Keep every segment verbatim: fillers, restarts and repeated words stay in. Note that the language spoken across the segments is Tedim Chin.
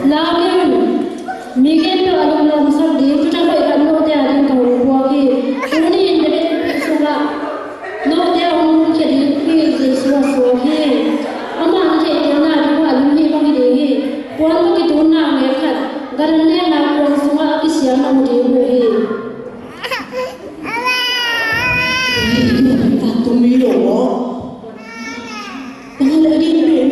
Lau in, mi khempeuh a lunglawmsak ding, thuthak hoih khat note a ding ka hong puak hi. Tuni in David sungah note a hong lungkhia ding hi, Jesu a suak hi. Amah hong theihtelna ding a lim hi bang hi ding hi. Puan tawh kitun naungek khat, Galilee nam kuang sungah a kisiam na mu ding uh hi. Tua mi lo maw? Bang a leh a ding pen.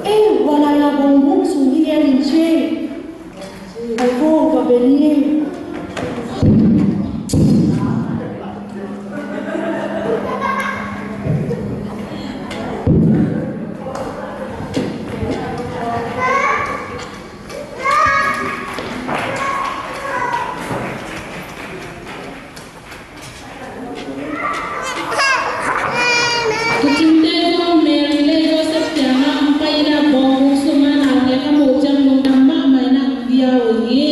Eh, wala ya bong bong sung hi ya ling che. Ai ko ka beni. Tucingte zong Mary le Joseph kiangah hong pai in ah bawngkuk sungah naungek a muh ciang lungdam mahmah in ah hong dia uh hi.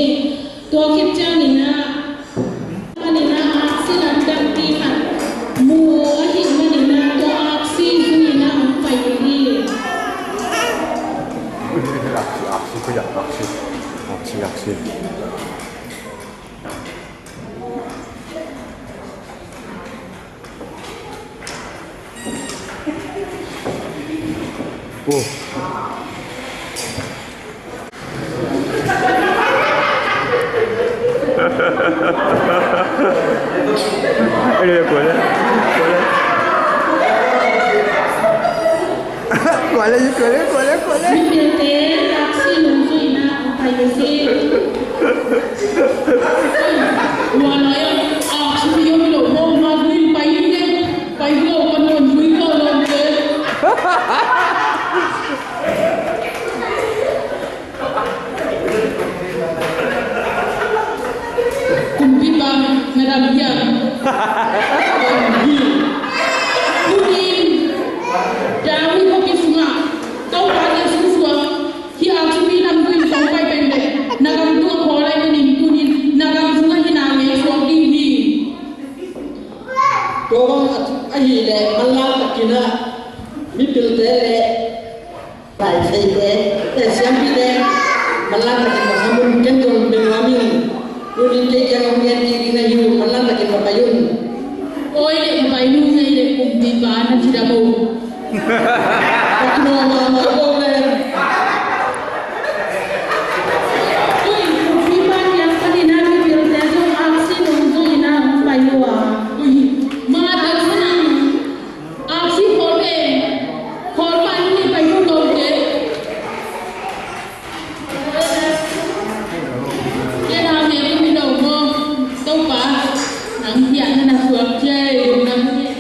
Tua khit ciangin ah, manin ah aksi lamdang khat mu ahih manin ah tua aksi zui in ah hong pai uh hi. Aksi, aksi, aksi, aksi. Kuale, kuale, kuale, kuale. Mipil te aksi nungzui in ah hong pai uh hi. Ua lai ah aksi pi om lo maw, ma zui pai in te, pai lo ka nungzui ka lo te. Kumpipa, Madam Hiam. Tuni in David khua sungah Topa Jesu suak hi. Aksi pi lam tui song pai pen le na gam tungah khawl lai manin tuni in na gam sungah hi naungek suak ding hi. Tua bang ahih leh manlang takin ah mipilte le Pai thei te, te siampi te, manlang takin va kham un, ken zong beng nuam ing. Tunin kei kiang hong gen kik ding na hi uh, manlang takin va pai un. Oi le, va pai nu ngei le, kumpipa na thidam uh. Ka kino mama ko le. Ui, kumpipa kiang panin a mipilte zong aksi nungzui in a hong pai uh a. Ui, ma dang sanang. Aksi khawl pen, khawl pan ni pai tu lo te. Kei na me tu mi lo mo. Topa, nang hiah na na suak ce, nang hiah.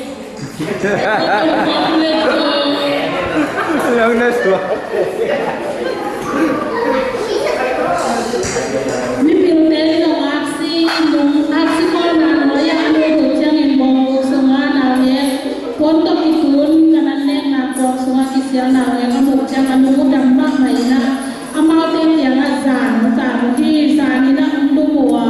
Topa, let's go. Mipilte zong aksi nung, aksi kawlna nuai-ah a nungzui ciangin bawngkuk sungah naungek puan tawh kitun, kan an nekna kawng sungah kisial naungek a muh ciang a nung uh dam mahmah in ah, amaute kiangah zan uh tang uh hi. Zan in ah hong lum uh a,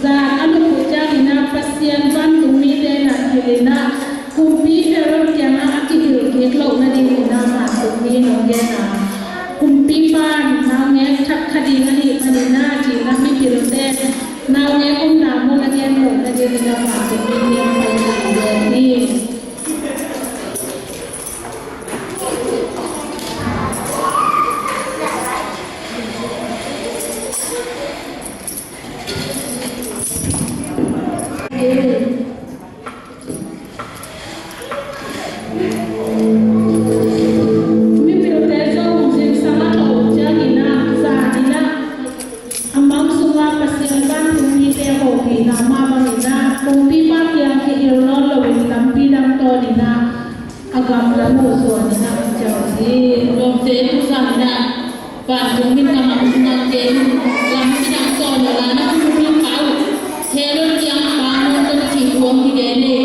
zan a lum uh ciangin ah Pasian vantung mite in ah hilh in ah, kumpi Herod kiangah a kihilh kik loh nadingin ah vantung mi in hong gen a, kumpipa in naungek thak kha ding ahih manin ah, ci-in ah mipilte naungek omna mun a gen loh nadingin ah vantung mite hong pai in ah gen hi. Mipilte zong zingsang a tawh uh ciangin ah, zan in ah a mang sungah Pasian vantung mite hopihna mah bangin ah, kumpipa kiang kihilh nawn loin lampi dang tawn in ah, a gamla muh zuan in ah hong ciah uh hi. Lawmte, tu zan in ah vantung min ka mang sungah kei in lampi dang tawn uh a, na kumpipa uh Herod kiang pang nawn lo cih thu hong kigen hi.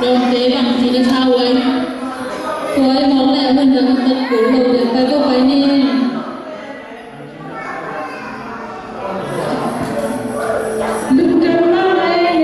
Lawmte, bangci na sa uh ai? Tua i mawk leh a hun dang tat kul lo ding, pai ko, pai ni. Lungdam mahmah ei.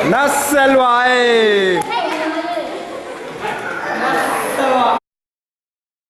Na se lua ei.